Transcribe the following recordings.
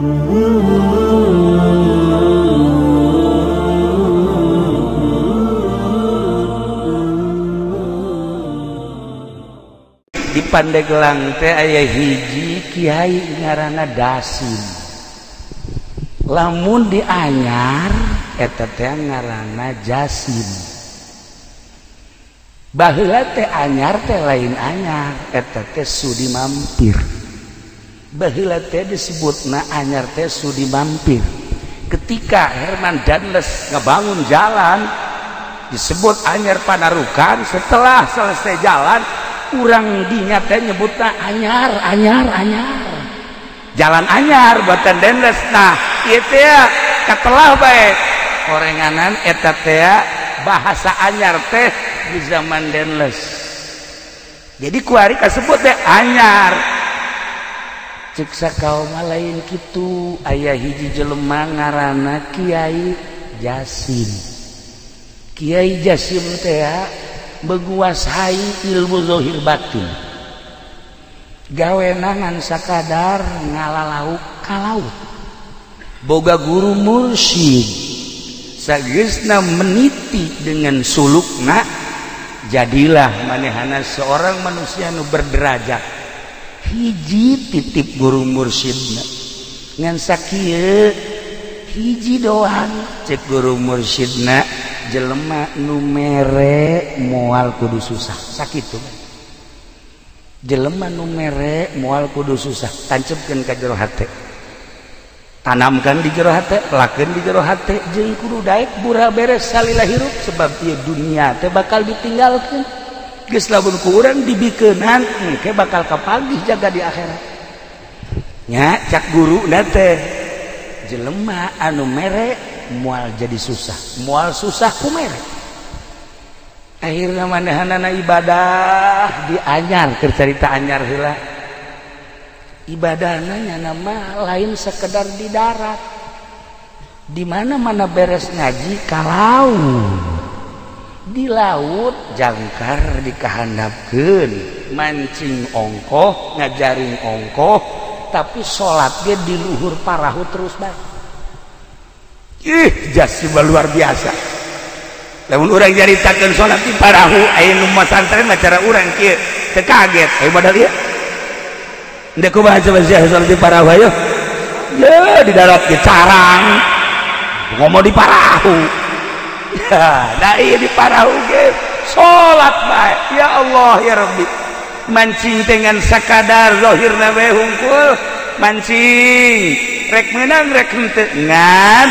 Di Pandeglang teh aya hiji kiai ngaranna Dasim. Lamun di Anyar eta teh ngaranna Jasim. Baheula teh Anyar teh lain Anyar, eta teh Sudi Mampir. Baheula teh disebutna Anyar teh Sudi Mampir. Ketika Herman Danles ngebangun jalan disebut Anyar Panarukan, setelah selesai jalan urang dinya teh nyebutna Anyar, Anyar, Anyar. Jalan Anyar buatan Danles. Nah, ieu teh katelah bae. Orenganan eta teh bahasa Anyar teh di zaman Danles. Jadi kuari kasebut teh Anyar. Cek sakaum lain kitu, aya hiji jelema ngaranna Kiai Jasim. Kiai Jasim teh menguasai ilmu zahir batin. Gawena ngan sakadar ngalalauk ka laut. Boga guru mursyid. Sageusna meniti dengan sulukna, jadilah manehana seorang manusia nu berderajat. Hiji titip guru mursyidna. Ngan sakieu hiji doang cek guru mursyidna, jelema nu mere moal kudu susah. Sakitu. Jelema nu mere moal kudu susah. Tancepkeun ka jero hate. Tanamkan di jero hate, lakeun di jero hate, jeung kudu daek bura beres salila hirup sebab ieu dunia teh bakal ditinggalkeun. Geus lamun ku urang dibikeunan engke bakal kapanggih jaga di akhirat. Nya cak guruna teh jelema anu mere moal jadi susah, moal susah ku mere. Akhirna manehanana ibadah di Anyar, keur carita Anyar heula. Ibadahna nyana mah lain sekedar di darat. Di mana-mana beres ngaji ka laut. Di laut jangkar dikahandapkeun, mancing ongkoh, ngajaring ongkoh, tapi salat ge di luhur parahu terus bae. Ih, jas luar biasa. Lamun urang nyaritakeun salat di parahu, aya nu masantren mah cara urang kieu, teu kaget. Ayo modal ieu. Ndek kumaha coba sia salat di parahu ayo. Ye, di darat ge carang. Ngomong di parahu. Ya, da ieu di parahu ge salat bae. Ya Allah ya Rabbi. Mancing dengan sakadar zahirna we hungkul, mancing rek meunang rek henteu ngan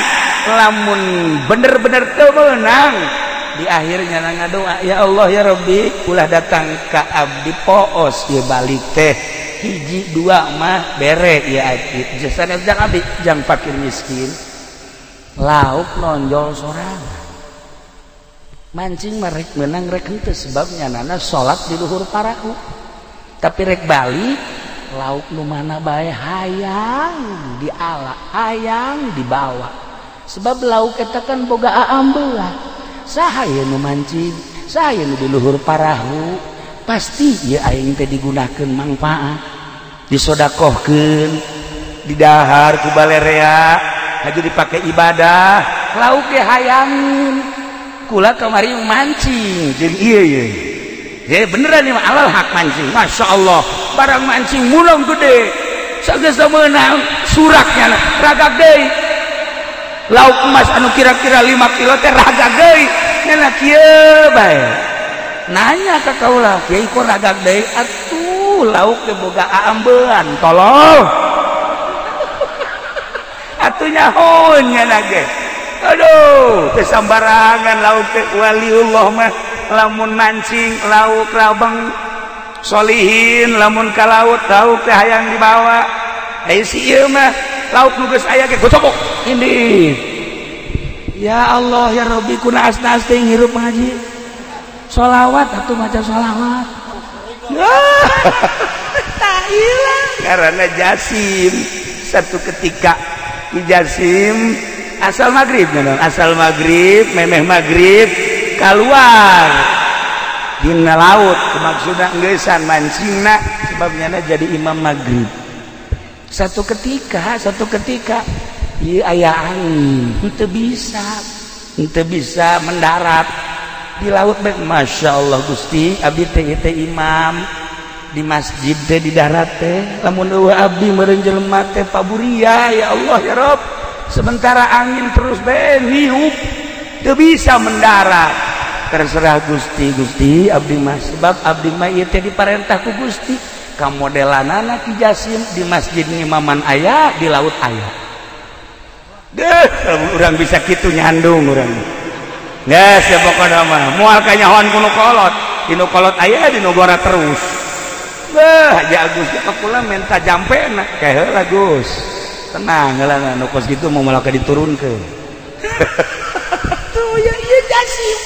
lamun bener-bener teu meunang di akhirnya ngadoa ya Allah ya Rabbi ulah datang ka abdi poos ieu balik teh hiji dua mah bere ieu abdi sanes jang abdi jang fakir miskin lauk nonjol sorangan mancing mah rek meunang rek henteu sebab nyanana salat di luhur parahu tapi rek balik lauk nu mana bae hayang diala hayang dibawa sebab lauk eta kan boga aambelah saha ieu nu mancing saha ieu nu di luhur parahu pasti ieu aing teh digunakeun mangfaat disodakohkeun didahar ku balerea haju dipake ibadah lauk ge hayangin kula kamari mancing jeung ieu ieu ye beneran ieu mah alal hak mancing Masya Allah barang mancing mulung gede sageus meunang suraknya ragag deui lauk emas anu kira-kira 5 kilo teh ragag deui nya kieu bae nanya ka kaula kiai kok ragag deui atuh lauk teh boga aambean tolol atuh nyahoun nya ge aduh teh sambarangan lauk teh waliullah mah lamun mancing lauk rabeng solihin lamun ka laut lauk teh hayang dibawa aya si ieu mah lauk nu geus aya ge gocobok ini ya Allah ya Rabbi kuna asna-as teh ngirup ngaji sholawat atuh maca sholawat tak ilang karena Jasim satu ketika Ki Jasim asal maghrib asal maghrib memeh maghrib keluar dina laut maksudna ngeusan mancingna sebabnya jadi imam maghrib. Satu ketika ieu aya angin henteu bisa mendarat di laut bae. Masya Allah Gusti, abdi teh teh imam di masjid teh di darat teh, lamun eueuh abdi meureun jelema teh paburia ya Allah ya Rob. Sementara angin terus bae niup, teu bisa mendarat. Terserah Gusti, Gusti abdi mah, sebab abdi mah ieu teh diparentah ku Gusti. Kamodelanana Ki Jasim di masjid ngimaman aya, di laut aya. Deh, urang bisa kitu nyandung urang. Geus ya pokona mah moal kanyahoan ku nu kolot, di nu kolot aya di nu gora terus. Beuh, Haji Agus ka kula menta jampena, kae heula Gus. Tenang heula nu kos kitu mau malah diturunkeun. Tuh ya ieu Jasim.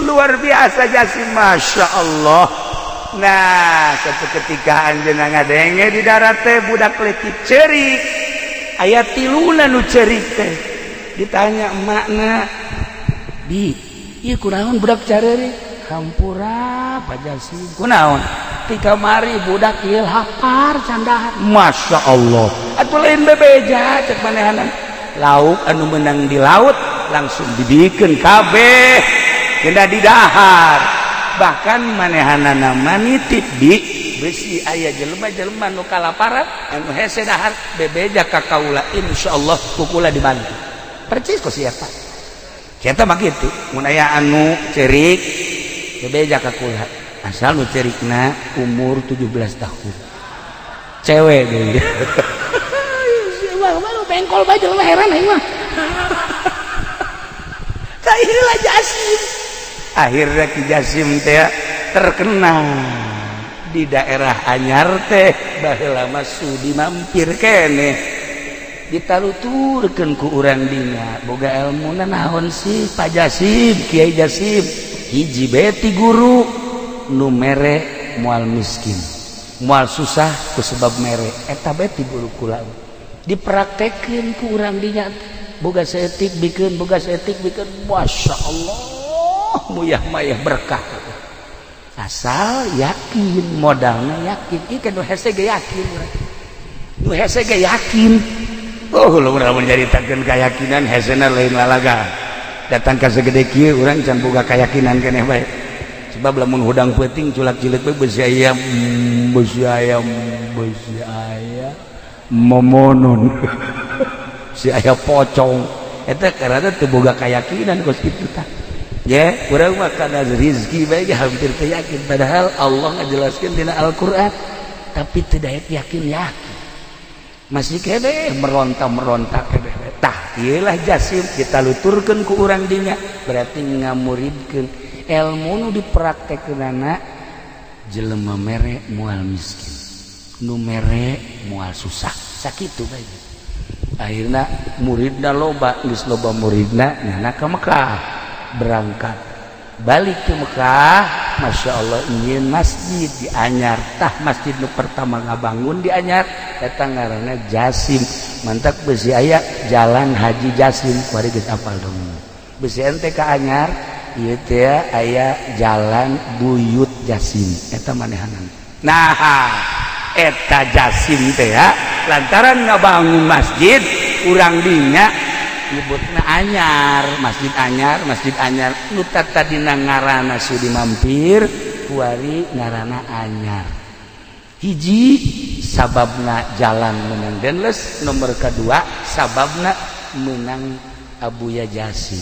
Luar biasa Jasim, Masya Allah. Nah, satu ketika anjeunna ngadenge di darat teh budak leutik ceurik. Aya tiluna nu ceurik teh. Ditanya emakna, "Bi, ieu kunaon budak careurik?" "Hampura Pak Jasim." "Kunaon?" "Ti kamari budak ieu lapar can dahar." Masya Allah. Atuh lain bebeja cek manehanan. Lauk anu menang di laut langsung dibikeun kabeh kena didahar. Bahkan manehanana manitip di besi aya jelema-jelema nu kalaparan anu hese dahar bebeja ka kaula, insyaallah ku kula dibantu. Percis kok siapa? Eta mah kitu, mun aya anu ceurik bebeja ka kula. Asal nu ceurikna umur 17 tahun. Cewek deui. Wah, bengkol bae jelema heran aing mah. Tah ieu Jasim. Akhirnya Ki Jasim teh terkenal di daerah Anyar teh, baheula mah sudi mampir keneh. Ditaluturkeun ku urang dinya, boga elmuna naon sih Pak Jasim, Kiai Jasim, hiji beti guru nu mere moal miskin, moal susah ku sebab mere, eta beti guru kula. Dipraktekeun ku urang dinya, boga saeutik bikeun, boga saeutik bikeun, Masya Allah, muyah mayah berkah. Asal yakin, modalna yakin, ieu kan nu hese ge yakin urang. Nu hese ge yakin. Oh, lu urang menceritakeun keyakinan hesena lain lalaga. Datang ka segede kieu urang can boga keyakinan keneh bae. Sebab lamun hudang peuting culak cileuk bae besi ayam, besi ayam, besi ayam momonon. Si aya pocong. Eta karena teu boga keyakinan kos kitu tah. Ya, urang mah kana rezeki bae hampir teu yakin, padahal Allah ngajelaskeun dina Al-Qur'an, tapi teu daek yakin-yakin. Masih kene meronta-meronta kene. Tah, ieu lah Jasim kita luturkeun ku urang dinya, berarti ngamuridkeun ilmu nu dipraktekkeunana jelema mere moal miskin, nu mere moal susah. Sakitu bae. Akhirna muridna loba, geus loba muridna nyana ka Mekah, berangkat balik ke Mekah, Masya Allah ingin masjid di Anyar. Tah masjid nu pertama ngabangun di Anyar eta ngaranna Jasim. Mantak besi aya Jalan Haji Jasim, kuari geus apal dong. Besi ente ka Anyar ieu teh aya Jalan Buyut Jasim, eta manehanan. Nah, eta Jasim teh ya, lantaran ngabangun masjid urang dinya nyebutna Anyar, Masjid Anyar, Masjid Anyar. Nu tadina ngaranna Sudi Mampir, kuari ngaranna Anyar. Hiji sababna jalan menang Denles, nomor kedua sababna menang Abuya Jasim.